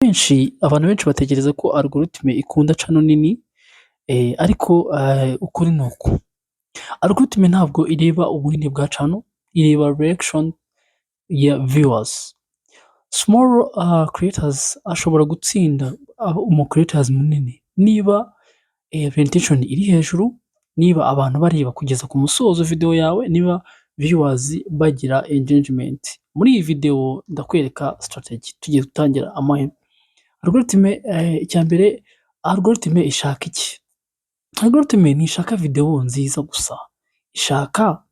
Benshi, abantu benshi batekereza ko algorithm ikunda channel nini, ariko ukuri ni uku: algorithm ntabwo ireba ubunini bwa channel, ireba reaction ya viewers. Small creators ashobora gutsinda umu creator munini niba retention iri hejuru, niba abantu bareba kugeza ku musozo videwo yawe, niba viewers bagira engagement. Muri iyi videwo ndakwereka strategy tugiye gutangira amahema. Algorithm, icya mbere, algorithm ishaka iki? Algorithm ntishaka videwo nziza gusa, ishaka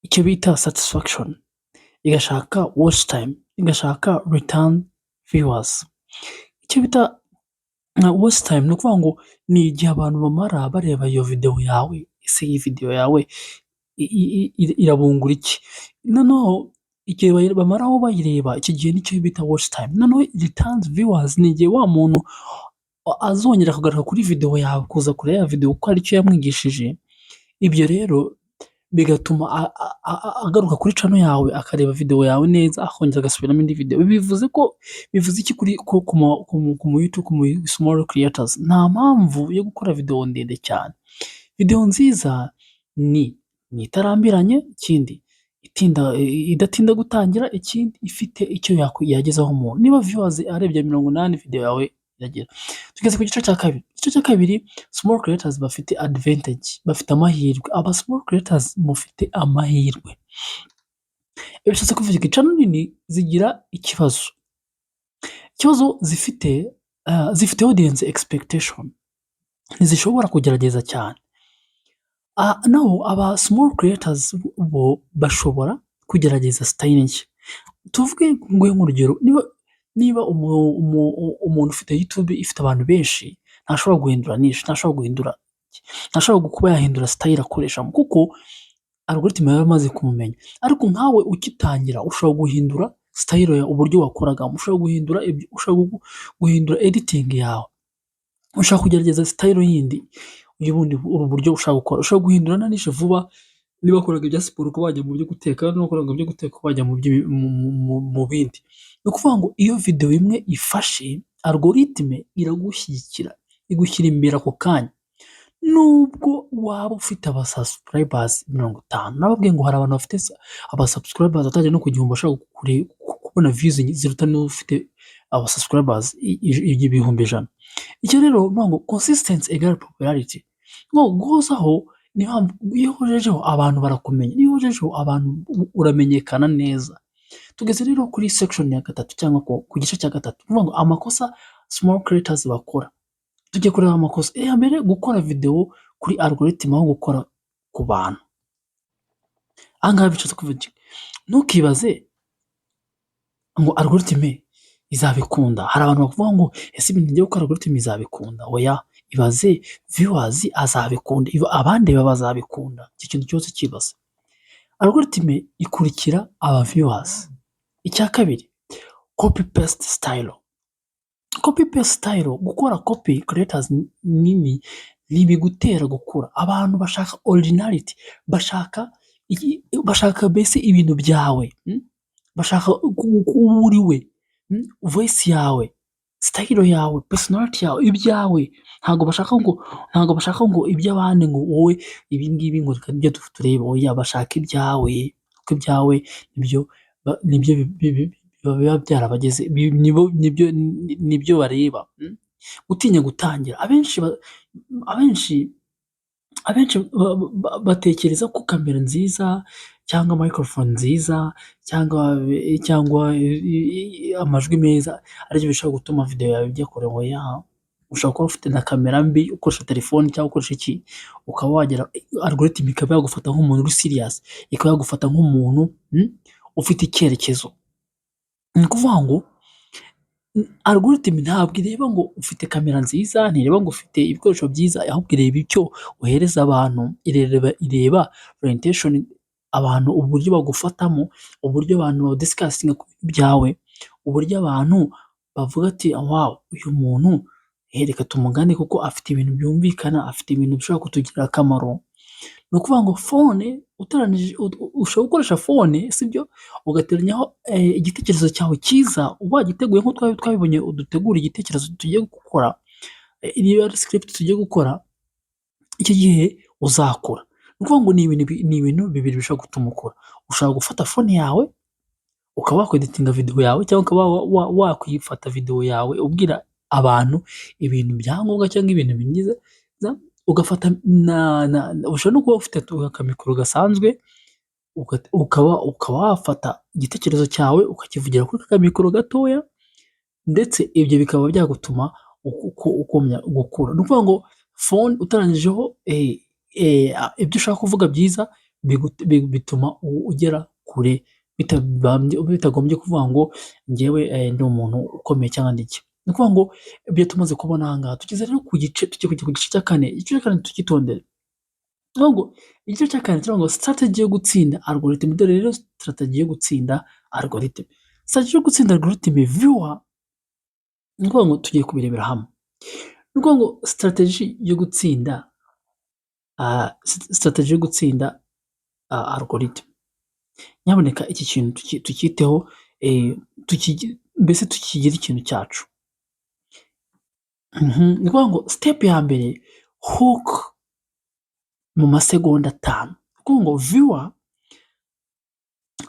icyo bita satisfaction, igashaka watch time, igashaka return viewers. Icyo bita watch time ni ukuvuga ngo ni igihe abantu bamara bareba iyo videwo yawe. Ese iyi videwo yawe irabungura iki? Noneho igihe bamaraho bayireba, icyo gihe nicyo bita watch time. Noneho return viewers ni igihe wa muntu azongera kugaruka kuri videwo yawe, kuza kureba ya videwo kuko hari icyo yamwigishije. Ibyo rero bigatuma agaruka kuri channel yawe, akareba videwo yawe neza, akongera agasubiramo indi videwo. Bivuze ko, bivuze iki kuri ku small creators? Nta mpamvu yo gukora videwo ndende cyane. Videwo nziza ni itarambiranye, ikindi idatinda gutangira, ikindi ifite icyo yagezaho umuntu. Niba viewers arebye 80, videwo yawe iragera. Tugeze ku gice cya kabiri. Igice cya kabiri, small creators bafite advantage, bafite amahirwe. Aba small creators mufite amahirwe. Bishatse kuvuga iki? Channel nini zigira ikibazo. Ikibazo zifite, zifite audience expectation, ntizishobora kugerageza cyane. Naho aba small creators bo bashobora kugerageza style nshya. Tuvuge nguhe nk'urugero, niba umuntu ufite YouTube ifite abantu benshi, ntashobora guhindura niche, ntashobora kuba yahindura style akoreshamo, kuko algorithm yaba yamaze kumumenya. Ariko nkawe ugitangira ushobora guhindura style yawe, uburyo wakoragamo, ushobora guhindura editing yawe, ushobora kugerageza style yindi y'ubundi buryo ushaka gukora, ushobora guhindura na niche vuba. Niba wakoraga ibya siporo ukaba wajya mu byo guteka, niba wakoraga ibyo guteka ukaba wajya mu bindi. Ni ukuvuga ngo iyo videwo imwe ifashe, algorithm iragushyigikira, igushyira imbere ako kanya. Nubwo waba ufite aba subscribers 50, nababwiye ngo hari abantu bafite aba subscribers bataragera no ku 1000 bashobora kubona views ziruta n'ufite aba subscribers 100,000. Icyo rero ni ukuvuga ngo consistency égale popularity, guhozaho, iyo uhojejeho abantu barakumenya, iyo uhojejeho abantu uramenyekana neza. Tugeze rero kuri section ya gatatu cyangwa ku gice cya gatatu, ni ukuvuga ngo amakosa small creators bakora. Tugiye kureba amakosa. Iya mbere, gukora videwo kuri algorithm aho gukora ku bantu. Aha ngaha bishatse kuvuga iki? Ntukibaze ngo algorithm izabikunda. Hari abantu bavuga ngo: "Ese ibintu ngiye gukora algorithm izabikunda?" Oya, ibaze: viewers azabikunda, abandeba bazabikunda? Icyo kintu cyose cyibaze. Algorithm ikurikira aba viewers. Icya kabiri, copy paste style. Copy paste style, gukora copy creators nini ntibigutera gukura. Abantu bashaka originality, bashaka mbese ibintu byawe, bashaka uwo uri we, voice yawe, style yawe, personality yawe, ibyawe. Ntabwo bashaka ngo iby'abandi, ngo wowe ibi ngibi ngo reka nibyo turebe. Oya, bashaka ibyawe, kuko ibyawe nibyo biba byarabageze, nibyo bareba. Gutinya gutangira, abenshi batekereza ko kamera nziza cyangwa microphone nziza cyangwa amajwi meza aribyo bishobora gutuma videwo yawe ijya kure. Oya, ushobora kuba ufite na kamera mbi, ukoresha telefoni cyangwa ukoresha iki, ukaba wagera, algorithm ikaba yagufata nk'umuntu uri serious, ikaba yagufata nk'umuntu ufite icyerekezo. Ni ukuvuga ngo algorithm ntabwo ireba ngo ufite kamera nziza, ntireba ngo ufite ibikoresho byiza, ahubwo ireba icyo uhereza abantu, ireba orientation, abantu uburyo bagufatamo, uburyo abantu badiscussinga ku bintu byawe, uburyo abantu bavuga ati: "Wow, uyu muntu reka tumugane kuko afite ibintu byumvikana, afite ibintu bishobora kutugirira akamaro." Ni ukuvuga ngo phone uteranije, ushobora gukoresha phone, sibyo, ugateranyaho igitekerezo cyawe cyiza wagiteguye nk'uko twabibonye dutegura igitekerezo tugiye gukora, niba ari script tugiye gukora, icyo gihe uzakora. Ni ukuvuga ngo ni ibintu bibiri bishobora gutuma ukora. Ushobora gufata phone yawe ukaba wakweditinga videwo yawe, cyangwa ukaba wakwifata videwo yawe ubwira abantu ibintu bya ngombwa cyangwa ibintu byiza, ugafata, ushobora no kuba ufite akamikoro gasanzwe, ukaba wafata igitekerezo cyawe ukakivugira kuri ka mikoro gatoya, ndetse ibyo bikaba byagutuma ugumya gukura. Ni ukuvuga ngo phone uteranyijeho ibyo ushaka kuvuga byiza, bituma ugera kure bitagombye kuvuga ngo njyewe ndi umuntu ukomeye cyangwa ndi iki. Ni ukuvuga ngo ibyo tumaze kubona aha ngaha, tugeze rero ku gice, tugiye kujya ku gice cya kane. Igice cya kane tucyitondere. Ni ukuvuga ngo igice cya kane kiravuga ngo strategy yo gutsinda algorithm. Dore rero strategy yo gutsinda algorithm. Strategy yo gutsinda algorithm viewer, ni ukuvuga ngo tugiye kubirebera hamwe. Ni ukuvuga ngo strategy yo gutsinda algorithm. Nyamuneka iki kintu tucyiteho, mbese tukigire ikintu cyacu. Ni ukuvuga ngo step ya mbere, hook mu masegonda 5. Ni ukuvuga ngo viewer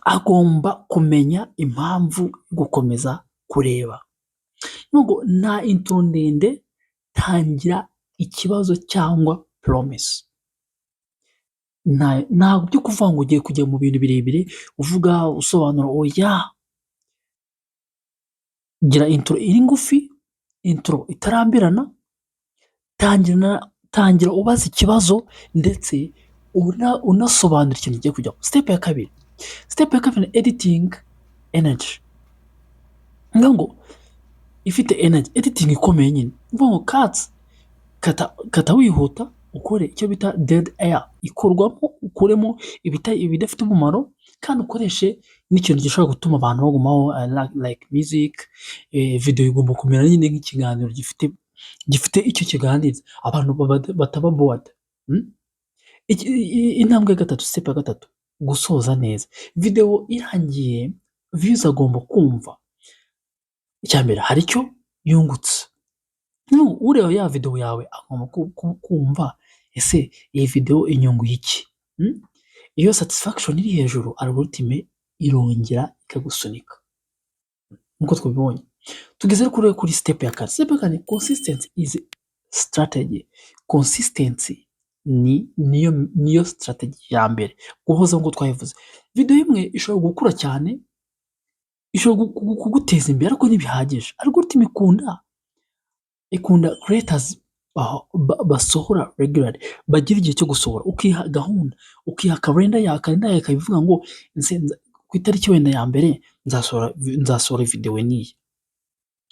agomba kumenya impamvu yo gukomeza kureba. Ni ukuvuga ngo nta intro ndende, tangira ikibazo cyangwa promise. Ntabwo byo kuvuga ngo ugiye kujya mu bintu birebire uvuga usobanura, oya. Gira intro iri ngufi, intro itarambirana, tangira ubaza ikibazo ndetse unasobanura ikintu ugiye kujyaho. Step ya kabiri ni editing energy. Ni ukuvuga ngo ifite energy, editing ikomeye nyine. Ni ukuvuga ngo cuts, kata wihuta, ukore icyo bita dead air, ikurwamo ukuremo ibidafite umumaro, kandi ukoreshe n'ikintu gishobora gutuma abantu bagumaho like music. Videwo igomba kumera nyine nk'ikiganiro gifite icyo kiganiriza abantu, bataba bored. Intambwe ya gatatu, step ya gatatu, gusoza neza. Videwo irangiye, viewer agomba kumva icya mbere hari icyo yungutse. Ureba ya videwo yawe agomba kumva: ese iyi videwo inyunguye iki? Iyo satisfaction iri hejuru, algorithm irongera ikagusunika nk'uko twabibonye. Tugeze kuri step ya kane. Step ya kane, consistency is strategy. Consistency niyo strategy ya mbere, guhozaho nk'uko twabivuze. Videwo imwe ishobora gukura cyane, ishobora kuguteza imbere, ariko ntibihagije. Algorithm ikunda creators basohora regularly, bagira igihe cyo gusohora, ukiha gahunda, ukiha calendar yawe, calendar yawe ikaba ivuga ngo ku itariki wenda ya mbere nzasohora videwo n'iyi,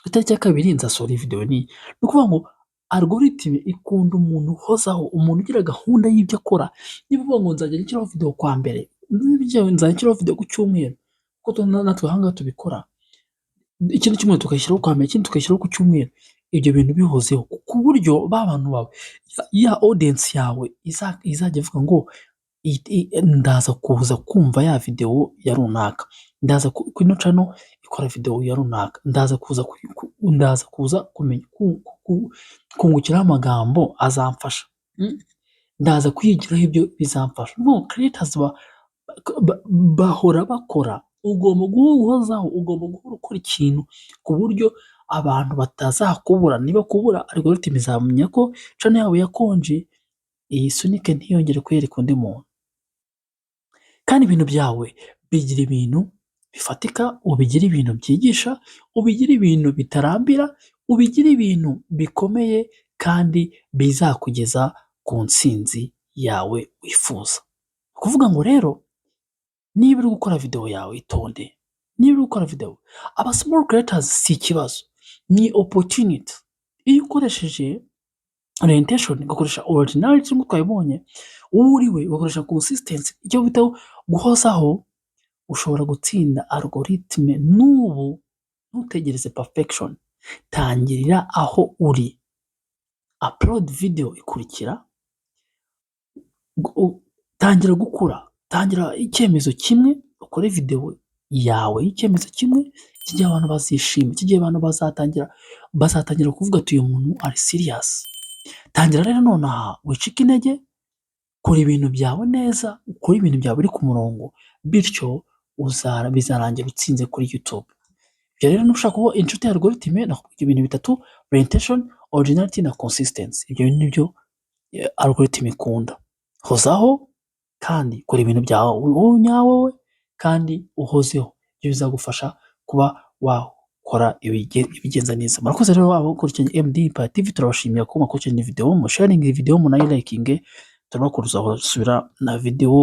ku itariki ya kabiri nzasohora videwo n'iyi. Ni ukuvuga ngo algorithm ikunda umuntu uhozaho, umuntu ugira gahunda y'ibyo akora. Niba uvuga ngo nzajya nshyiraho videwo kuwa mbere, nzajya nshyiraho videwo ku cyumweru, kuko natwe aha ngaha tubikora, ikindi cyumweru tukagishyiraho kuwa mbere, ikindi tukagishyiraho ku cyumweru, ibyo bintu bihozeho ku buryo ba bantu bawe, ya audience yawe izajya ivuga ngo ndaza kuza kumva ya videwo ya runaka, ndaza kuri ino channel ikora videwo ya runaka, ndaza kuza kungukiraho amagambo azamfasha, ndaza kwigiraho ibyo bizamfasha. Creators bahora bakora, ugomba guhozaho, ugomba guhora ukora ikintu ku buryo abantu batazakubura, nibakubura algorithm izamenya ko channel yawe yakonje, iyisunike ntiyongere kuyereka undi muntu. Kandi ibintu byawe bigira ibintu bifatika, ubigire ibintu byigisha, ubigire ibintu bitarambira, ubigire ibintu bikomeye kandi bizakugeza ku ntsinzi yawe wifuza. Ni ukuvuga ngo rero niba uri gukora videwo yawe itonde, niba uri gukora videwo, aba small creators si ikibazo, ni opportunity. Iyo ukoresheje orientation, ugakoresha originality nk'uko twabibonye, uwo uri we, ugakoresha consistency, icyo bita guhozaho, ushobora gutsinda algorithm n'ubu. Ntutegereze perfection, tangirira aho uri, upload videwo ikurikira. Tangira gukura, tangira icyemezo kimwe, ukore videwo yawe y'icyemezo kimwe, iki gihe abantu bazishima, iki gihe abantu bazatangira kuvuga ati: "Uyu muntu ari serious." Tangira rero nonaha, wicike intege, kora ibintu byawe neza, ukore ibintu byawe biri ku murongo, bityo bizarangira utsinze kuri YouTube. Ibyo rero niba ushaka kuba inshuti ya algorithm, nakubwiye ibintu bitatu: retention, originality na consistency. Ibyo bintu nibyo algorithm ikunda. Hozaho kandi kora ibintu byawe wowe nyawe kandi uhozeho, ibyo bizagufasha kuba wakora ibigenza neza. Murakoze rero abakurikiranye MD Empire TV, turabashimira ko mwakurikiranye videwo, musharinge iyi videwo, munayilikinge, turabakunda, tuzasubira na videwo.